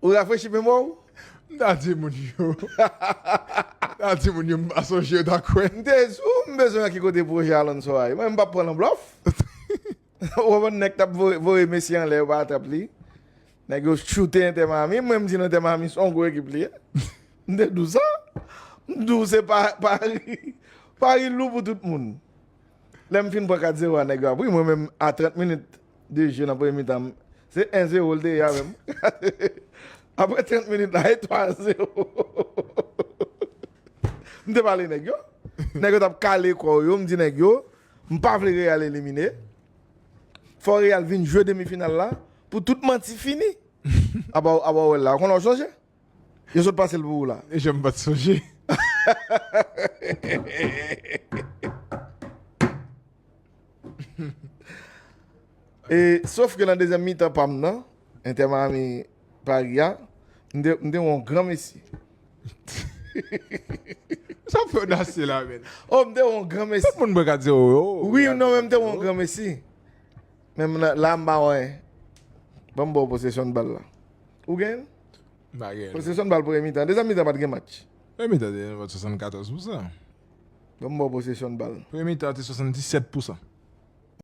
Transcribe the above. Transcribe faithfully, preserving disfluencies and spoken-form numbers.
Ou rafrechi memwa w? M ta di moun yo. M ta di moun yo, m pa sonje yo ta kwè. M te di w, m bezwen wè ki kote pwojè Alonso a ye. Mwen, m p ap pran nan blòf. Ou konprann, nèg t ap voye, voye Messi anlè, yo pa atrap li. Nèg yo choute Inter Miami, mwen, m di nou Inter Miami se yon gwo ekip li ye. M te di w sa. M di w se pa, Paris. Paris lou pou tout moun. Lè m fin pran kat zewo a nèg yo ap ri, mwen menm, a trant minit de je nan premye mitan, se en zewo l te ye avè m. Apre trant minit la, e twa zewo. M te pale nèg yo. Nèg yo t ap kale kò yo, m di nèg yo, m pa vle Real elimine. Fò Real vin jwe demi final la, pou tout manti fini. Apa, apa w wè l la, ou konnen w sonje? Yo sot pase l pou ou la. E jan m pa t sonje. E, sof ke nan dezyèm mitan pa m nan, Inter Miami Paris a, m te, m te wè yon gran Messi. Sa fè odasye la, men. Oh, m te wè yon gran Messi. Tout moun bwè kat zewo yo. Wi, non, men m te wè yon gran Messi. Men m la, la m pa wè. Ban m ba w posesyon bal la. Ou gen? M pa gen. Posesyon bal premye mitan. Dezyèm mitan pa t gen match. Premye mitan te nan swasannkatòz pousan. Ban m ba w posesyon bal. Premye mitan te swasanndisèt pousan.